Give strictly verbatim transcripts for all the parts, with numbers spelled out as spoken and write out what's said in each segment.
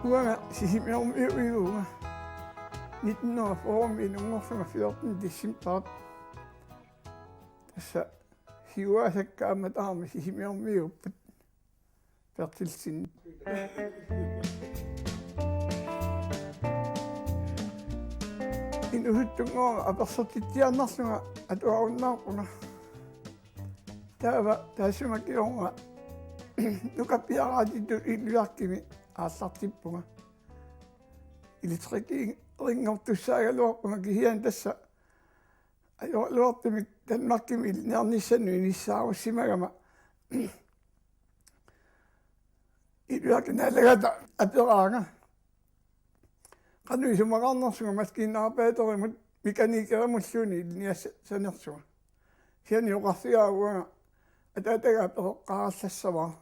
Uanga Sisimiormiuuvuunga. Nitten hundrede og fyrre-mi inunngorlunga fjortende decembarip. Tassa siuaasakka aamma taama Sisimiormiuupput. Berthelsen. Inuusuttunnguara apersortitsiaannarlunga atuarunnaarpunga. Taava taassuma kingorna nukappiaraatittut Ilulissarmi aallartippunga. Elektrikerinngortussaagaluarpunga kisianni tassa ajoraluartumik Danmarkimi ilinniarnissannut inissaarusimagama Ilulissarmi naalagaata aperaanga qanoq isumaqarnersunga maskinarbejderimut mekanikerimulluunniit ilinniassanersunga. Kisianni oqarfigaara uanga ataataga apereqqaarallassavara.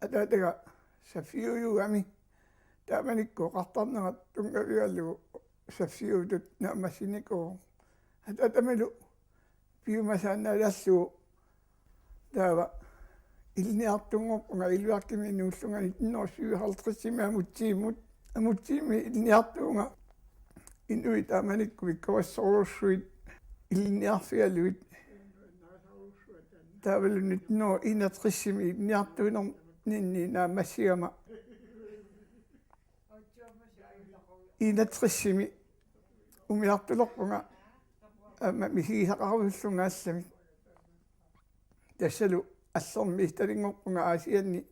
Ataataga saffiujuugami. Taamanikkut oqartarnerat tunngavigalugu saffiutut naammassinikuuvoq. Ataatamilu piumasaannaalaallugu taava ilinniartunngorpunga Ilulissarmi inuullunga nitten hundrede syvoghalvtreds-imi Amutsivimmi, Amutsivimmi ilinniartuuvunga inuit taamanikkut pikkorissorujussuit ilinniarfigalugit. Taavalu nitten hundrede enogtres-imi ilinniartuinerninni naammassigama enogtres-imi umiartulerpunga aamma misigisaqarusullunga allamik. Tassalu Allermi istalinngorpunga Aasianni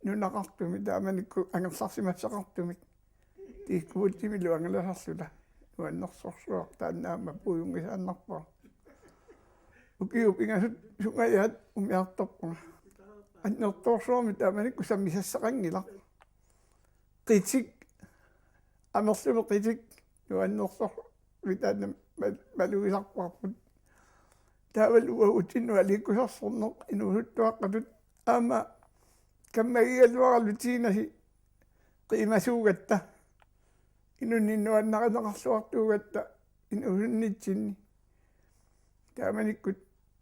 nunaqartumik taamanikkut angerlarsimaffeqartumik. Diskobugtimilu angalasarluta. Nuannersorsuaq taanna aamma puigunngisaannarpara. Ukiut pingasut sungajaat umiartorpunga. Annertoorsuarmik taamanikkut sammisassaqanngilaq. Qitik, amerlumi qitik, nuannersorsuarmik taanna mal-, malugisarparput. Taavalu uagutsinnut aliikkusersorneq inuusuttuaqqatut aamma kammagigaluaralu Tiinasi qiimasuugatta. Inunnik nuannarineqarluartuugatta inuusunnitsinni. Taamanikkut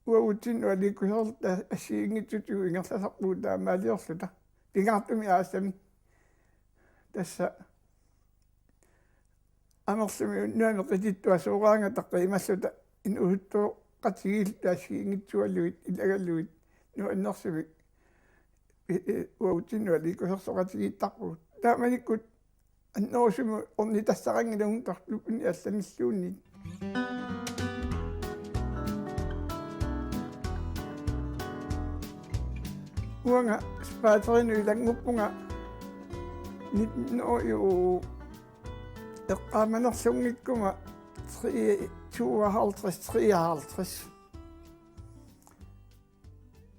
uagutsinnut aliikkusersorluta assigiinngitsutigut ingerlasarpugut taamaaliorluta. Pingaartumik aasamik. Tassa amerlumi unnuami qitittuasoraangata qiimalluta inuusuttuaqatigiilluta assigiinngitsualugit ilagalugit nuannersumik i-, i-, uagutsinnut aliikkusersoqatigiittarpugut. Taamanikkut annerusumik ornitassaqanngilagut torluppuni allanilluunniit. Uanga spejderimut ilannguppunga nitten hundrede eqqaamanerlunngikkuma tre-, tooghalvtreds, treoghalvtreds.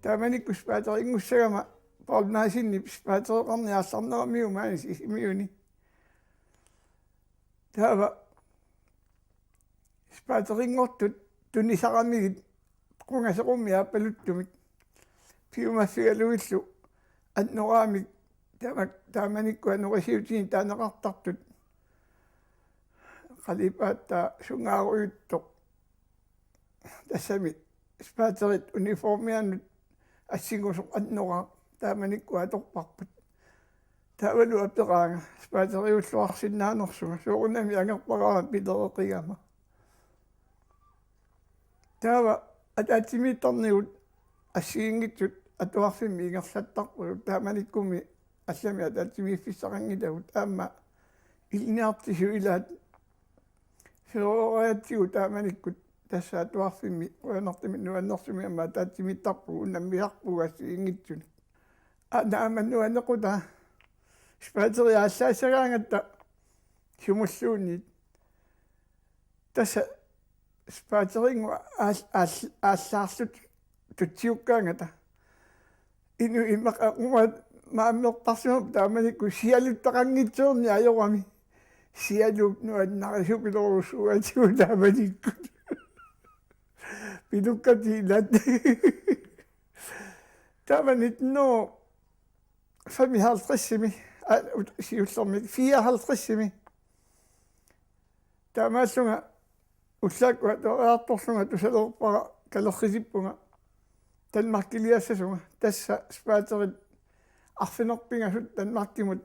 Taamanikkut spejderingussaagama Poul Madsenip spejdereqarneq aallarneramiuk maani Sisimiuni. Taava spejderingortut tunisaramigit qungaserummik aappaluttumik piumaffigalugillu annoraamik taama-, taamanikkut anorisiutinik taaneqartartut qalipaattaa sungaarujuttoq. Tassami spejderit uniformianut assingusoq annoraaq taamanikkut atorparput. Taavalu aperaanga spejdereriulluarsinnaanersunga soorunami angerparaara pilereqigama. Taava ataatsimiittarnigut assigiinngitsut atuarfimmi ingerlattarpugut taamanikkumi allamik ataatsimiiffissaqanngilagut aamma ilinniartitsisut ilaat fyrreeriaatsigut taamanikkut tassa atuarfimmi qujanartumik nuannersumik aamma ataatsimiittarpugut unammisarpugut assigiinngitsunik. Aana aamma nuannequtaa spejderit aallaassagaangatta sumulluunniit. Tassa spejderingua aal-, aal-, aallaarluta tutsiukkaangata. Inuit immaqa aquma maammertarsimappat taamanikkut sialuttaqanngitsoorneq ajorami. Sialuup nuannarisupiloorussuugatsigu taamanikkut. Pilukkatit ilaat. Taamanikkut nitten hundrede femoghalvtredsimi, aa, ut-, siullermik fireoghalvtredsimi. Taamaallunga ullaakkut atuariartorlunga tusaleerpara kalerrisippunga Danmarkiliassasunga, tassa spejderit arfineq-pingasut Danmarkimut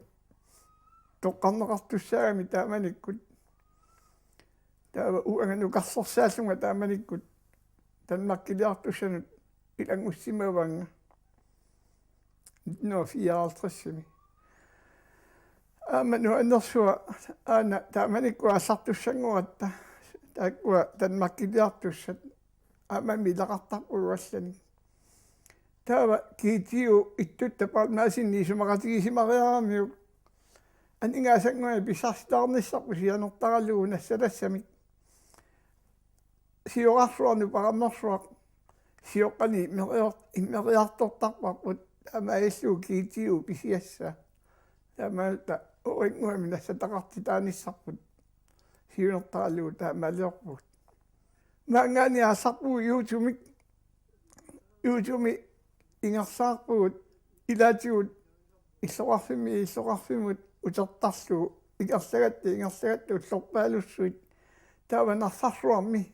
toqqarneqartussaagami taamanikkut. Taava uanga nukarlersaallunga taamanikkut Danmarkiliartussanut ilanngussimavanga nitten hundrede og fireoghalvtredsimi. Aamma nuannersua aana taamanikkut aallartussanngoratta, taakkua Danmarkiliartussat aammami ilaqartarput allanik. Taava G T O ittutta Palmasinni isumaqatigisimariaramiuk aningaasannguamik pissarsitaarnissarput sianertaralugu nassalassamik. Sioqqarsuarnu parammersuaq sioqqani immerior-, immeriartortarparput taamaalillugu G T O pisiassaa. Taamaalilluta uannguamik nassataqartitaanissarput siunertaralugu taamaaliorpugut. Maanngaanniit aallarpugut Juutumik, Juutumi ingerlaarpugut ilaatigut illoqarfimmi illoqarfimmut utertarlugu ingerlagatta ingerlagatta ullorpaalussuit taava Narsarsuarmi,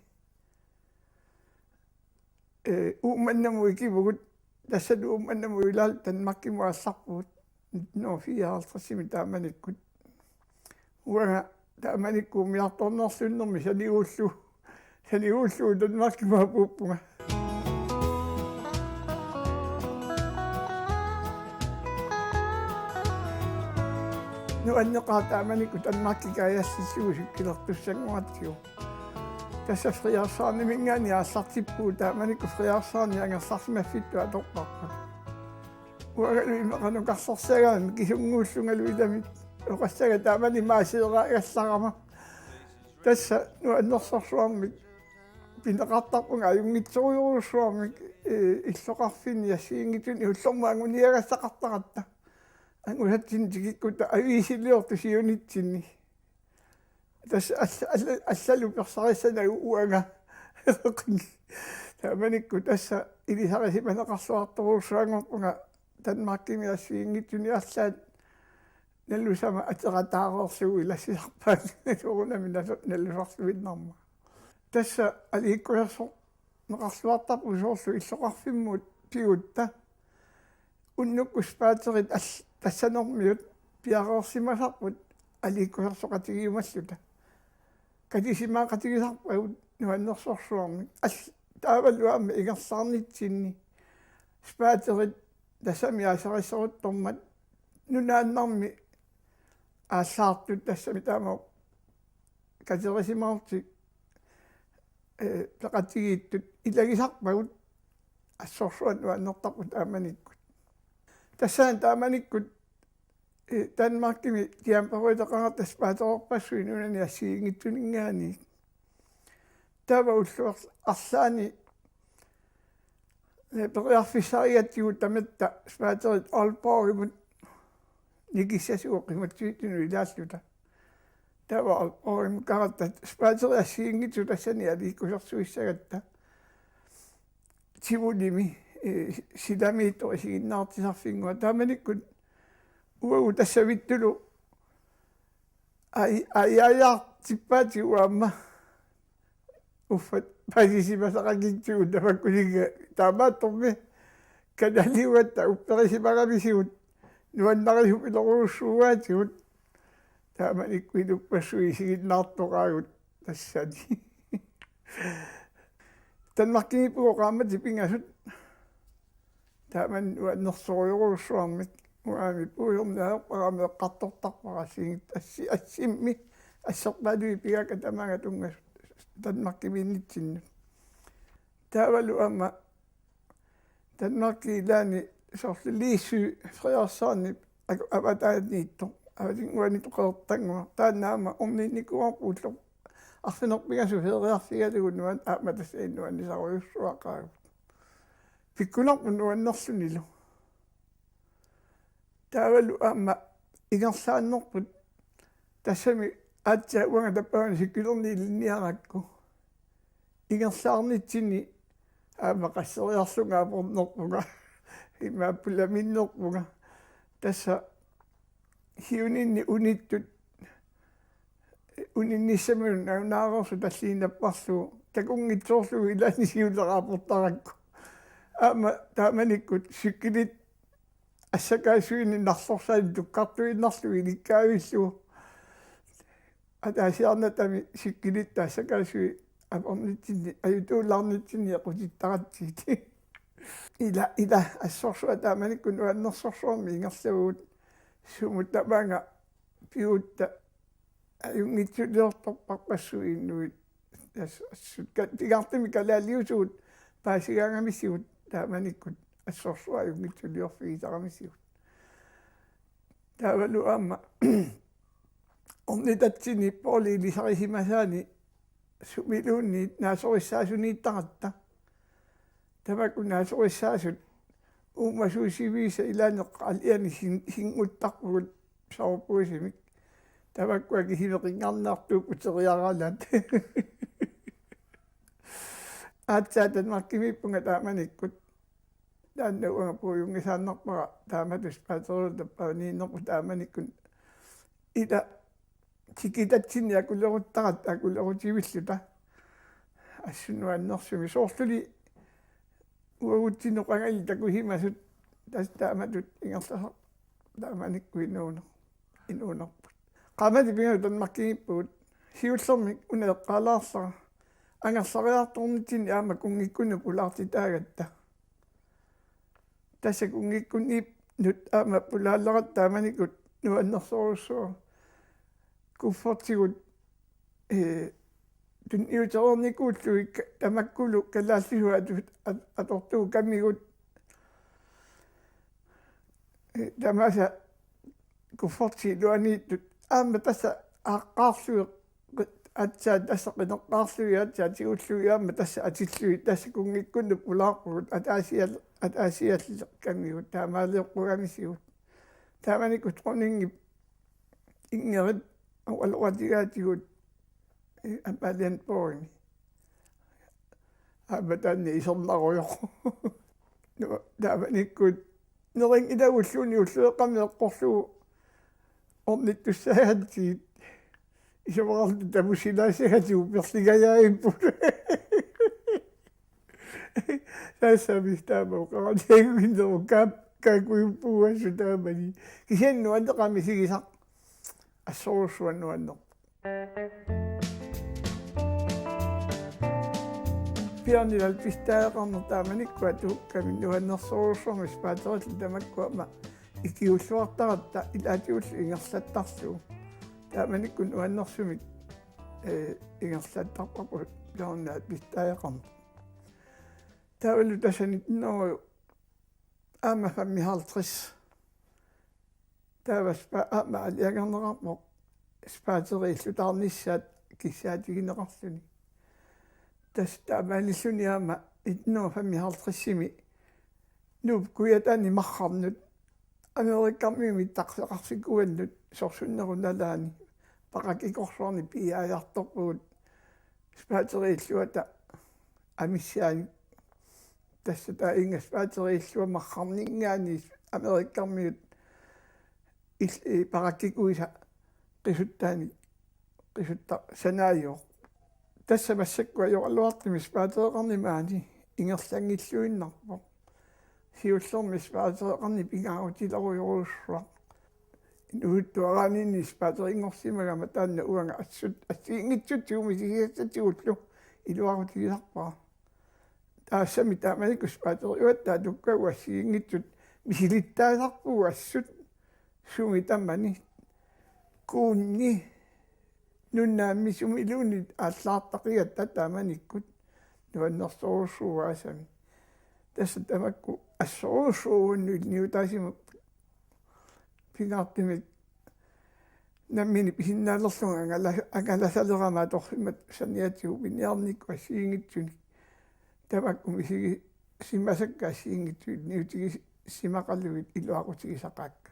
ee, Uummannamut ikivugut, tassalu Uummannamut ilaalluta Danmarkimut aallarpugut nitten hundrede og fireoghalvtredsimi taamanikkut. Uanga taamanikkut umiartornerlunnermi saniguullugu, saniguullugu Danmarkimut apuuppunga. Nuanneqaaq taamanikkut Danmarki kaajallallugu sikkilertussanngoratsigu. Tassa Frederikshavniminngaanniit aallartippugut, taamanikkut Frederikshavnip angerlarsimaffittut atorparput. Uangalu imeq nukarlersaagami kisunnguullungalu ilami oqassaanga taamani maaseeraagallarama. Tassa nuannersorsuarmik pineqartarpunga ajunngitsorujorujussuarmik, ee, illoqarfinni assigiinngitsunik ullormut anguniagassaqartaratta. Angusatsinnik tikikkutta aviisiliortut siunitsinni. Tassa alla-, alla-, allalu persarissanagu uanga. Taamanikkut tassa ilisarisimaneqarluartorujussuanngorpunga Danmarkimi assigiinngitsunik arlaat nalusama ateqataareerlugu ilassisarpaat soorunami nalu-, nalusarluinnarmara. Tassa aliikkusersoq- neqarluartarput soorlu illoqarfimmut pigutta. Unnukkut spatterit all-, tassanermiut piareersimasarput aliikkusersoqatigiumalluta. Katisimaaqatigisarpagut nuannersorsuarmik. All-, taavalu aamma ingerlaarnitsinni spatterit tassami aasarissoruttormat nunaannarmi aallaartut tassami taama katerisimaartut, ee, peqatigiittut ilagisarpagut assorsuaq nuannertarpoq taamanikkut. Tassani taamanikkut, ee, Danmarkimi Tiamperuiteqarata spattererpassuit nunani assigiinngitsuninngaanniit. Taava ullut arlaanni, ee, periarfissarigatsigu tamatta spatterit Aalborgimut nikissasugut qimatsiitunut ilaalluta. Taava Aalborgimut karatta spatterit assigiinngitsut tassani aliikkusersuissagatta. Tivolimi, ee, silamiittoq isiginnaartitsisarfinnguaq. Taamanikkut uagut tassavittulu ai-, ai-, aiaartippaatigut aamma. Uffa paasisimasaqanngitsugut tamakkununnga taamaattormi kanaliugatta upperisimagamisigit nuannarisup ilorujussuugaatigut. Taamanikkut inuppassuit isiginnaartoqaagut tassani. Danmarkimiippugut qaammatit pingasut. Taamani nuannersorujorujussuarmik uanga puigorniarpara meeqqartortarpara assigiit assi-, assimmi asserpaaluit pigaakka tamaanga tunngasut Danmarkimiinnitsinnut. Taavalu aamma Danmarkip ilaani soorlu Læsø Frederikshavnip aku-, avataaniittoq, avatinnguaniittoq Qeqertannguaq. Taanna aamma orniinnikuuarput ulloq arfineq-pingasut feriarfigalugu nuan-, aamma tassa nuannisarujussuaqaagut. Pikkunarpoq nuannerlunilu. Taavalu aamma ingerlaannerput tassami aatsaat uanga tappavani cykelerneq ilinniarakku. Ingerlaarnitsinni aamma qasseriarlunga apornerpunga. Imaappoq laminnerpunga. Tassa hiuninni unittut uninnissaminut nalunaareersut talliinnapparlugu takunngitsoorlugu ilaanni siuleraapportarakku. Aamma taamanikkut cykelit assakaasuini narlorsaanik tukkartuinnarlugu ilikkaavillugu ataasiarnatami sikkilittaassakaasui apornitsinni ajutuulaarnitsinni equtittaratsigit. Ila, ila assorsuaq taamanikkut nuannersorsuarmik ingerlavugut, sumut tamaanga pigutta ajunngitsuliortorparpassuit inuit. Tassa assut ka-, pingaartumik kalaaliusugut paasigaangamisigut taamanikkut assorsuaq ajunngitsuliorfigisaramisigut. Taavalu aamma ornitatsinni Poorli ilisarisimasaani sumiluunniit naasorissaasuniittaratta. Tamakku naasorissaasut uumasuusiviisa ilaanni aliani sin-, sinnguttarpugut soorpuisimik. Tamakkua kisimeqingarniartuupput teriaraalaat. Aatsaat Danmarkimiippunga taamanikkut. Taanna uanga puigunngisaannarpara taamatut spaateriullappaaniinnerput taamanikkut. Ila tikitatsinni akuleruttaratta akulerutivilluta. Assut nuannersumik soorluli uagutsinnut qangali takusimasut tassa taamatut ingerlasarput taamanikkut inuuner-, inuunerput. Qaammatit pingasut Danmarkimiippugut, siullermik una eqqaalaarlara angerlariartornitsinni aamma kunngikkunnut pulaartitaagatta. Tassa kunngikkunninnut aamma pulaallaratta taamanikkut nuannersorujussuuvoq. Kuffertigut, ee, tunniutereernikuullugit ka-, tamakkulu kalaallisut atu-, at-, atortugut kamigut, ee, tamaasa kuffertit iluaniittut aamma tassa aaqqaarlugit, aatsaat tassa qineqqaarlugit, aatsaat tigullugit aamma tassa atillugit, tassa kunngikkunnut pulaarpugut ataasial-, ataasiallit kamigut taamaalioqqugamisigut. Taamanikkut dronningi Ingrid oqaloqatigaatigut, ee, Amalienborgimi. Aamma taanna isernarujoq. Taamanikkut nerinngi ilagulluunniit ullueqqami eqqorlugu ornittussaagatsigu isumaqarluta tamusilaassagatsigu perlingajaagipput. Tassami taama oqaraniaguinnaruk kaa-, kaakujuppugut assut taamani. Kisianni nuanneqaaq misigisaq. Assorujussuaq nuanneq. Bjørnilal pistaajeqarneq taamanikkut atukkami nuannersorujussuarmik spaaterilluta tamakkua aamma ikiulluartaratta ilaatigullu ingerlattarlugu. Taamanikkut nuannersumik, ee, ingerlattarparput Bjørnilal pistaajeqarneq. Taavalu tassani nittenhundrede aamma femoghalvtreds. Taava spa-, aamma aalajangerneqarpoq spaateriillutaarnissaat kissaatigineqarluni. Tassa taamaalilluni aamma nittenhundrede femoghalvtredsimi Nuup Kujataani marrarnut Amerikkarmiut mittarfeqarfikuannut sorsunnerup nalaani parakkikorsuarnik piiaajartorpugut spaateriilluata amissaanik. Tassa taava inga spaateriillua marrarninngaanniit Amerikkarmiut il-, i-, parakkikuisa qisuttaani qisutta sanaajuvoq. Tassa massakkut ajoraluartumik spaatereqarneq maani ingerlanngilluinnarpoq. Siullermik spaatereqarneq pingaarutilerujorujussuaq. Inuusuttuaraanni spaateriinngorsimagama taanna uanga assut assigiinngitsutsigu misigisassatsigullu iluaqutigisarpara. Taassami taamanikkut spaateriuatta atukkagut assigiinngitsut misilittaasarpugut assut sumi tamani kuunni nunnaami sumiluunniit aallaartaqigatta taamanikkut nuannersorujussuuvoq aasami. Tassa tamakku assorujussuaq uannut ilinniutaasimappat pingaartumik nammineq pisinnaalerlunga angala-, angalasalerama atorsimammat saniatigut piniarnikkut assigiinngitsunik. Tamakku misigisimasakka assigiinngitsut ilinniutigisimaqalugit iluaqutigisaqaakka.